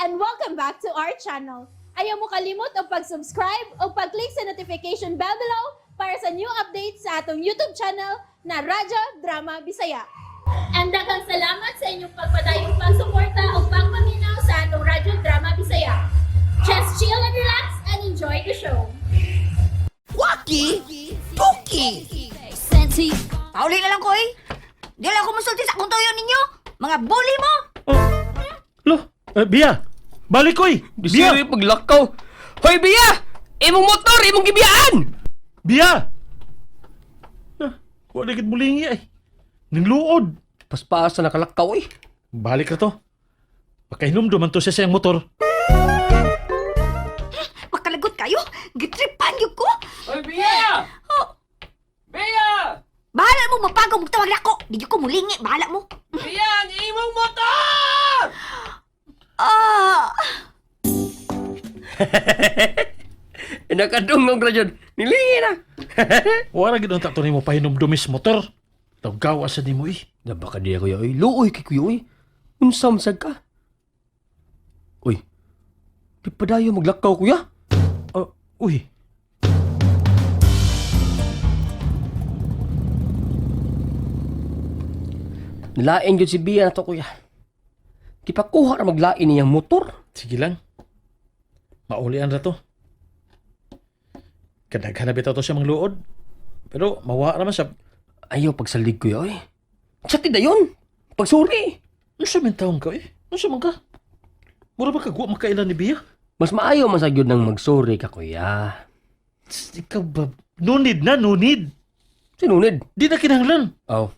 And welcome back to our channel. Ayaw mo kalimot og pag-subscribe o pag-click sa notification bell below para sa new updates sa atong YouTube channel na Radyo Drama Bisaya. And daghang salamat sa inyong pagpadayong pagsuporta o pagpaminaw sa atong Radyo Drama Bisaya. Just chill and relax and enjoy the show. Waki! Tuki! Pauli na lang ko eh. Di lang ako musulti sa akong tuyo ninyo. Mga bully mo. Oh. Lo, eh, Bia! Balik koy! Bia! Bisiri paglakaw. Hoy Bia! Imong motor, imong gibiyaan! Bia! Ah, wala gid mulingi ay. Ningluod. Paspaasa nakalakaw eh. Balik na to. Pagkainom man to siya sa iyang motor. Makalagot kayo. Gitripan yun ko. Hoy Bia! Oh, Bia! bahala mo mapagaw magtawag na ako. Di ko mulingi. Bahala mo. Bia, ang imong motor! Ah! Nakadungog ra jud. Nilingi na. Wala gid unta to nimo pahinomdumis motor. Tawgawa sa nimo eh. Na baka di ako oy. Luoy kay kuya oy. Unsa man sad ka? Uy. Di pa dayo maglakaw kuya. Oh, uy. Nilain jud si Bia na to kuya. Gipakuha ra maglain niyang motor. Sige lang. Maulian ra to. Kadaghan na bitaw to siya mangluod. Pero mawa ra man siya. Ayaw pagsalig kuya oy. Sa ti dayon. Pagsuri. Unsa man taong ka eh? Unsa man ka? Mura ba kag wa makailan ni Bia? Mas maayo man sa gyud nang magsuri ka kuya. Tss, ikaw ba? No need na, no need. Sinunid. Di na kinahanglan. Oh.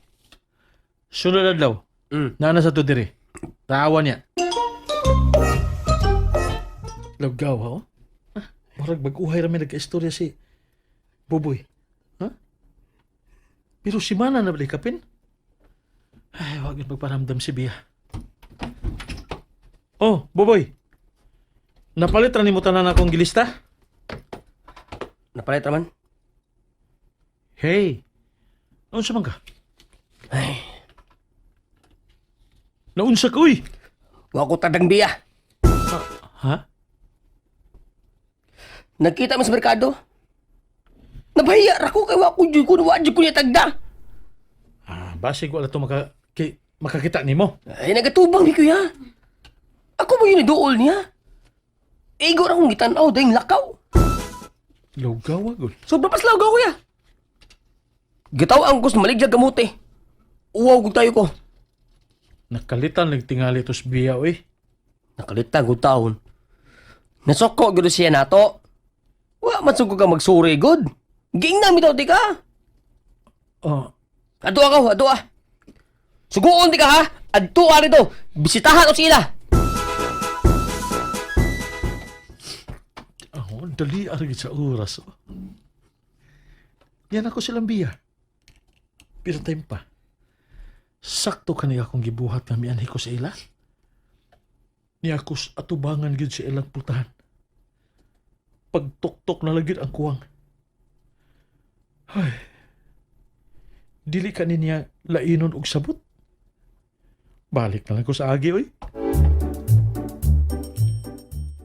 Sunod adlaw. Nana sa to diri. Tawa niya. Lagaw ha? Oh? Ah, murag bag-uhay ra may nagka-istorya si Buboy. Ha? Pero si Mana na balik kapin? Ay, wag yun magparamdam si Bia. Oh, Buboy. Napalit ra nimo tanan akong gilista? Napalit raman. Hey. Naunsa man ka? Ay, Naunsa ka, uy. wa ko tadang biya. Ha? Nagkita mi sa merkado. Nabahiya ra ko kay wa ko jud ko wa jud ko niya tagda. Ah, basig wala to maka, ki, makakita nimo. Ay nagatubang mi kuya. Ako mo yun iduol niya. Igo ra kong gitan-aw dayong lakaw. Lugaw agol. Sobra pas lagaw kuya. Gitaw ang kus maligya gamote. Uwaw gud tayo ko. Nakalitan lang tingali tos biya oy. Nakalitan gud taon. Nasoko gud siya nato. Wa man sugod ka magsuri gud. Giingnan mi daw di ka. Oh, Adto ka, adto ah. Suguon di ka ha. Adto ka rito. Bisitahan o sila. oh, dali arigid sa oras. Oh. Yan ako silang biya. Pero time pa. Sakto kani akong gibuhat nga mianhi ko sa ila. Ni ako sa atubangan gid sa ilang putahan. Pagtuktok na lang gid ang kuwang. Ay. Dili ka niya lainon og sabot. Balik na lang ko sa agi, oy.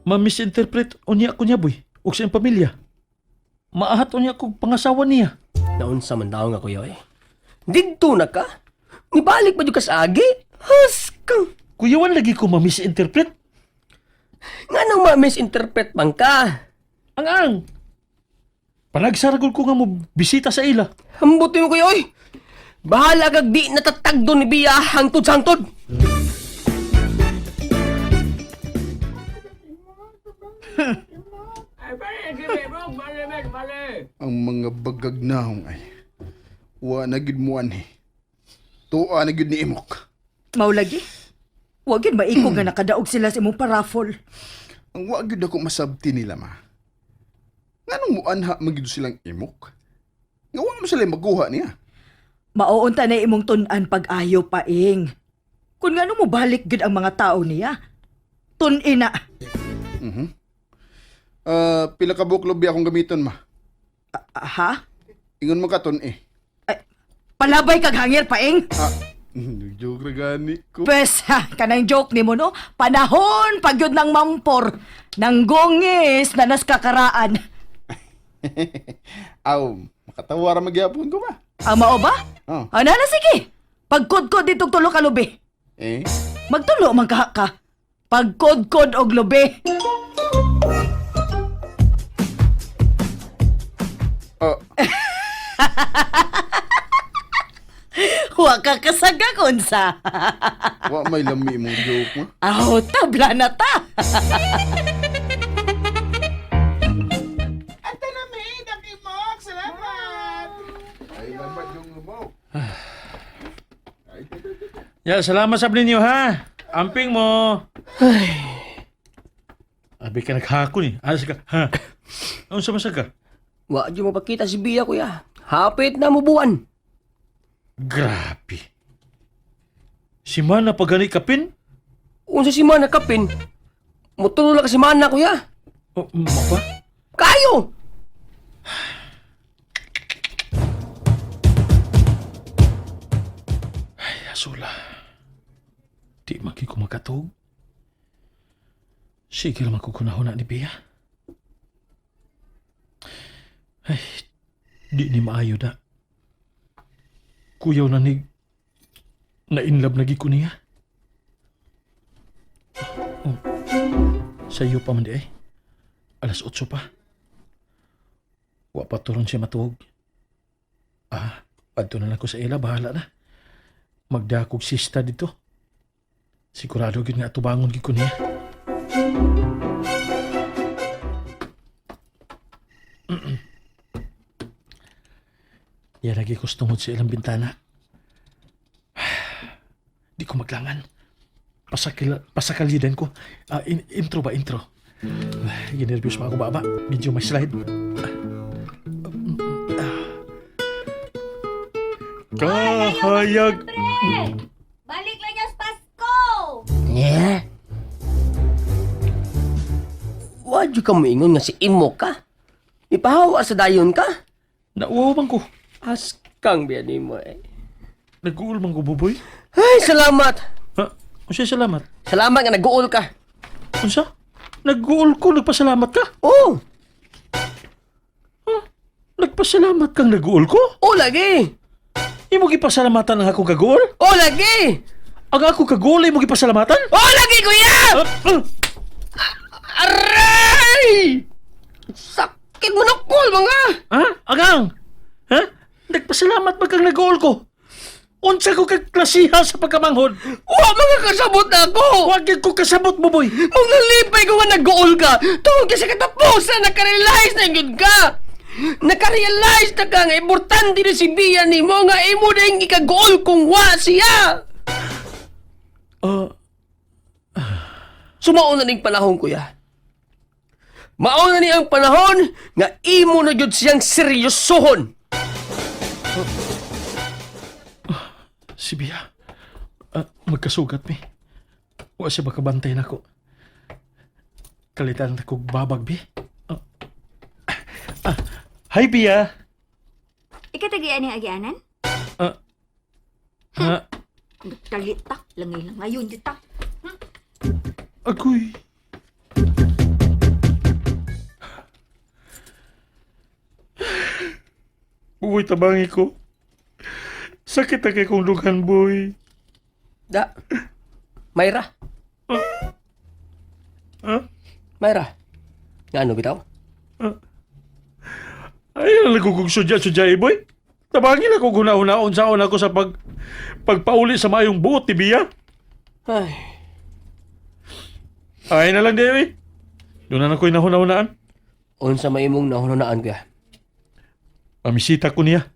Ma-misinterpret unya ko niya, boy. Og sa iyang pamilya. Maahat unya ko pangasawa niya. Naunsa man daw nga kuya eh. Didto na ka. Nibalik pa jud ka sa agi. Husk. Kuyawan lagi ko ma-misinterpret. Nga nang ma-misinterpret man ka. Ang ang. Panagsaragol ko nga mo bisita sa ila. Ambot mo kuya oy. Bahala kag di natatagdo ni Bia hangtod sa hangtod. Ang mga bagag nahong ay wa na gid mo anhi. Tuwa na gid ni imok. Maulagi. Wag yun maikog nga nakadaog sila sa imong parafol. Ang wa gid ako masabti nila ma. Nganong muanha man gid silang imok? Nga wa man sila maguha niya. Maoonta na imong tun-an pag-ayo paing. Kung ngano mo balik gid ang mga tao niya. Tun-ina. Ah, pila ka buok lubi akong gamiton ma. Ah, ha? Ingon mo ka tun eh. Ay, palabay kag hangir paing. Ah, Nag-joke ra gani ko. Pwes, ha, kanang joke nimo no? Panahon pagyud ng mampor. Nanggongis na nas kakaraan. Aw, makatawa ra magyapon ko ba? Ang mao ba? Oh. Ana na sige. Pagkudkod ditong tulo ka lubi. Eh? Magtulo man ka ka. Pagkudkod og lubi. Oh, Wa ka kasagak unsa. wa may lami imong joke mo. Aw, tabla na ta. Ay, dapat yung lumaw. Ya, salamat sa ninyo ha. Amping mo. Ay. Abi ka naghakon eh. Alas ka. Ha. Unsa man sa ka? Wa jud mapakita si Bia kuya. Hapit na mo buwan. Grabe. Si Mana pa gani kapin? Unsa si Mana kapin? Mutulo lang ka si Mana kuya. Oh, mo ba? Kayo! Ay, asula. Di maki ko makatug. Sige lang ako kunahuna ni Bia. Ay, di ni maayo da. Kuyaw na ni... Na-inlove na ko niya. Oh. Sa iyo pa man di ay. Alas 8 pa. Wa pa turon siya matuog. Ah, adto na lang ko sa ila, bahala na magdakog sista dito. Sigurado gyud nga tubangon gyud ko niya. Yan lagi ko tungod sa ilang bintana. Di ko maglangan. Pasakalidan ko. Ah, intro ba? Intro. Ginervyos pa ako baba. Medyo may slide. Kahayag. Balik lang niya sa Pasko! Yeah. Wa jud ka moingon nga si imo ka. Ipahawa sa dayon ka. Nauwaw man ko. Askang biya nimo eh. Nag-uul man ko, Buboy. Ay, salamat. Ha? Unsa salamat? Salamat nga nag-uol ka. Unsa? Nag-uul ko, nagpasalamat ka? Oh, Nagpasalamat kang nag-uul ko? oh lagi. Imo gipasalamatan ang ako kaguol? Oh lagi. Ang ako kaguol imo gipasalamatan? Oh lagi kuya. Ah, ah. Aray! Sakit mo na kol mga. Ha? Agang? Ha? Nagpasalamat ba kang nag-uul ko? Unsa ko kag klasiha sa pagkamanghod? Wa mga kasabot na ako. Wag gyud ko kasabot mo, boy. Mong nalipay ko nga nag-uol ka. Tungod kasi katapusan nakarealize na yun ka. Nakarealize na ka nga importante na si Bia nimo nga imo na yung ikagool kung wa siya. Ah, Sumao na ning panahon, kuya. Mao na ni ang panahon nga imo na jud siyang seryosohon. si Bia. Ah, magkasugat mi. Wa siya makabantay nako. Kalitan na kog babag, bi. Ah. Ah. Hi, Bia. Ikatagian ni agianan? Ah. Ah, Nagtalit ta, langay lang ngayon dita. agoy. Buboy, tabangi ko. Sakit na kay kong dughan, boy. Da. Mayra. Ha? Mayra. Nga ano bitaw? Ay, nagugug sudya-sudya, eh, boy. Tabangin ako guna-unaon sa ako sa pagpauli sa maayong buot ni Bia. Ay. Ay na lang, Dewi. Doon na ako'y nahuna-hunaan. Unsa may imong nahununaan kuya? Pamisita ko niya.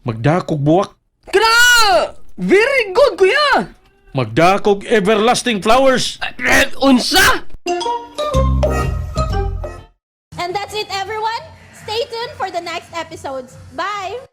Magdakog buwak. Kana! Very good kuya! Magdakog everlasting flowers. Eh, Unsa? And that's it, everyone. Stay tuned for the next episodes. Bye!